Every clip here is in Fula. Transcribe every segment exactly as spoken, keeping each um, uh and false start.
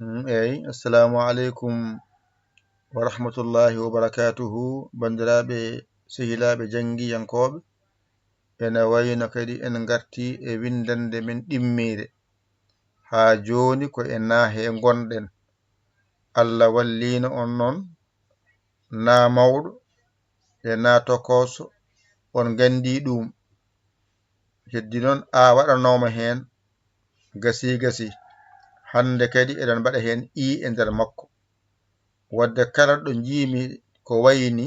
Mm, eyi, assalamu aleykum wa rahmatullahi wa barakatuhu. Banndiraaɓe, sehilaaɓe, janngiyankooɓe, ene wayno kadi en ngartii e winndannde men ɗimmiire. Haa jooni ko e naa he ngonɗen. Allah walliino on noon, naa mawɗo e naa tokooso, on nganndii ɗum. Heddi noon, a waɗanooma heen, gasii gasii. Hannde kadi eɗen mbaɗa heen i e nder makko. Wadde kala ɗo njiimi ko wayi ni,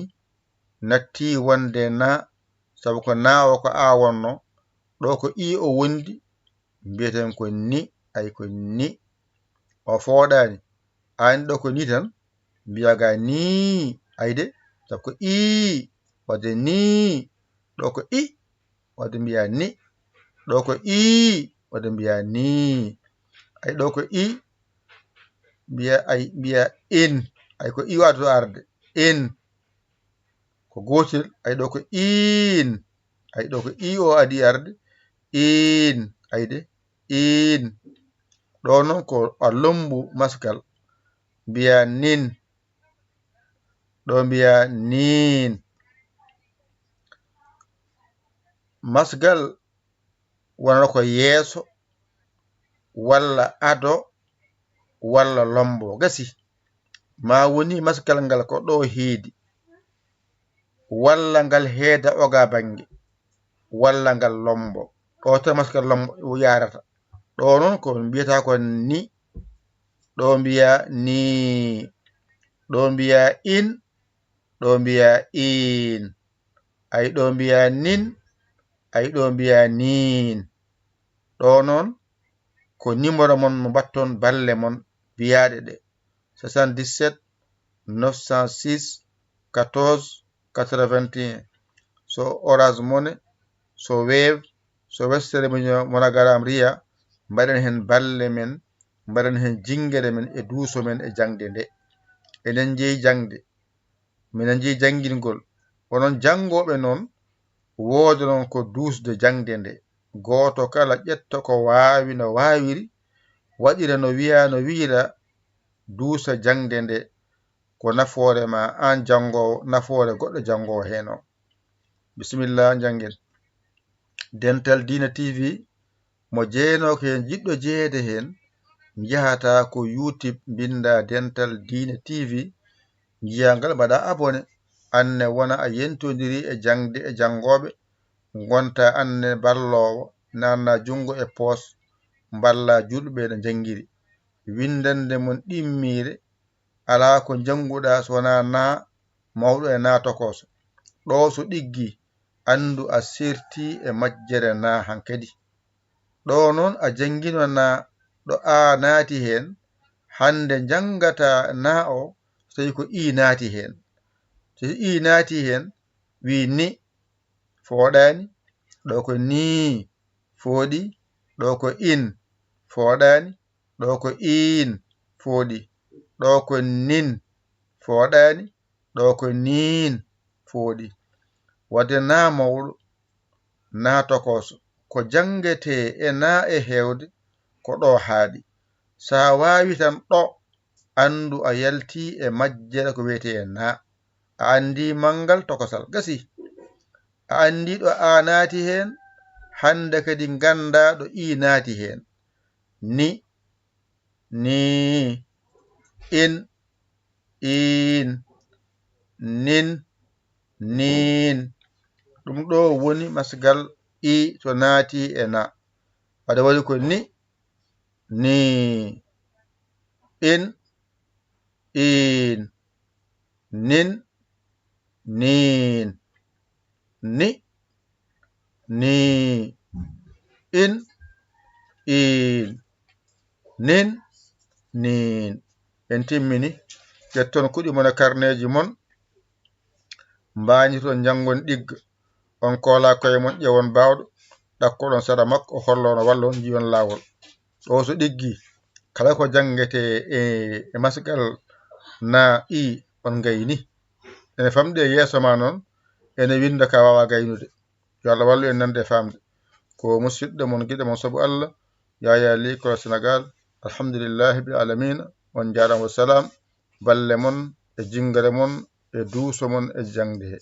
nattii wonde na, sabu ko na o ko a wonno, ɗo ko i o wondi, mbiyeten ko ni, ay ko ni. O fooɗaani. Aan ɗo ko ni tan, mbiya ga ni, ay de, sabu ko i, wadde ni, ɗo ko i, wadde mbiya ni, ɗo ko i, wadde mbiya ni. Ay ɗo ko i, mbiya, ay mbiya in, ay ko i wato arde, in. Ko gootel, ay ɗo ko iin, ay ɗo ko i o adi arde, iin, ay de, iin. Ɗo noon ko a lommbu maskal, mbiya nin, ɗo mbiya niin. Masgal wonata ko yeeso, walla ado, walla lommbo. Gasi. Ma woni masgal ngal ko ɗo heedi, walla ngal heeda oga bannge, walla ngal lommbo. Ɗo tan masgal lommbo yarata. Ɗo noon ko mbiyata ko ni, ɗo mbiya ni, ɗo mbiya in, ɗo mbiya in, ay ɗo mbiya nin, ay ɗo mbiya niin. Ɗo noon ko numéro mon mo mbatton balle mon biyaaɗe ɗe, soixante-dix-sept neuf cent six quatorze quatre-vingt-un. So Orange Money, so Wave, so Western Union, MoneyGram, Ria, mbaɗen heen balle men, mbaɗen heen jinngere men e duuso men e jaŋde nde. Eɗen njeyi jaŋde, minen njeyi janngingol. Onon janngooɓe noon, woodanon ko duusde jaŋde nde. Gooto kala ƴetta ko waawi no waawiri, waɗira no wiya no wiyira, duusa jaŋde nde. Ko nafoore ma aan janngoowo, nafoore goɗɗo janngoowo heen o. Bisimilla, njanngen. Dental Diina T V, mo jeenooka heen, jiɗɗo jeyeede heen, njahata ko YouTube, mbinnda Dental Diina T V, njiya ngal, mbaɗa abonné. Aan ne wona a yentondiri e jaŋde e janngooɓe, ngonta aan ne balloowo, naatna junngo e poos, mballa juulɓe no njanngiri. Winndannde mon ɗimmiire, alaa ko njannguɗaa so wonaa na mawɗo e na tokooso. Ɗo so ɗiggi, anndu a serti e majjere na hankadi. Ɗo noon a janngino na, ɗo a naati heen, hannde njanngata na o, so tawi ko i naati heen. So i naati heen, wi ni, fooɗaani, ɗo ko ni, fooɗi, ɗo ko in, fooɗaani, ɗo ko iin, fooɗi, ɗo ko nin, fooɗaani, ɗo ko niin, fooɗi. Wadde na mawɗo, na tokooso, ko janngetee e na e heewde, ko ɗo haaɗi. So a waawi tan ɗo, anndu a yalti e majjere ko wiyetee na. A anndi manngal tokosal, gasi. A anndi ɗo a naati heen, hannde kadi ngannda ɗo i naati heen. Ni, ni, in, iin, nin, niin. Ɗum ɗo woni masgal i to naati e na. Wadde waɗi ko ni, ni, in, iin, nin, niin, ni, ni, in, iin, nin, niin. En timmini. Ƴetton kuɗi mon e karneeji mon, mbañiton, njanngon ɗigga. On koola koye mon, ƴeewon baawɗo, ɗakkoɗon sara makko, o hollo no walla on, njiyon laawol. Ɗo so ɗiggi, kala ko janngetee e, e masgal na i, on ngayni. Ene famɗi e yeeso ma noon, ene winnda ka waawa gaynude. Yo Allah wallu en nande e faamde. Ko musidɗo mon, giɗo mon sabu Allah, Yaya Ly, Kolo Senegal. Alhamdulillahi bil alamina. On njaaraama, wasalaam. Balle mon e jinngere mon e duuso mon e jaŋde he.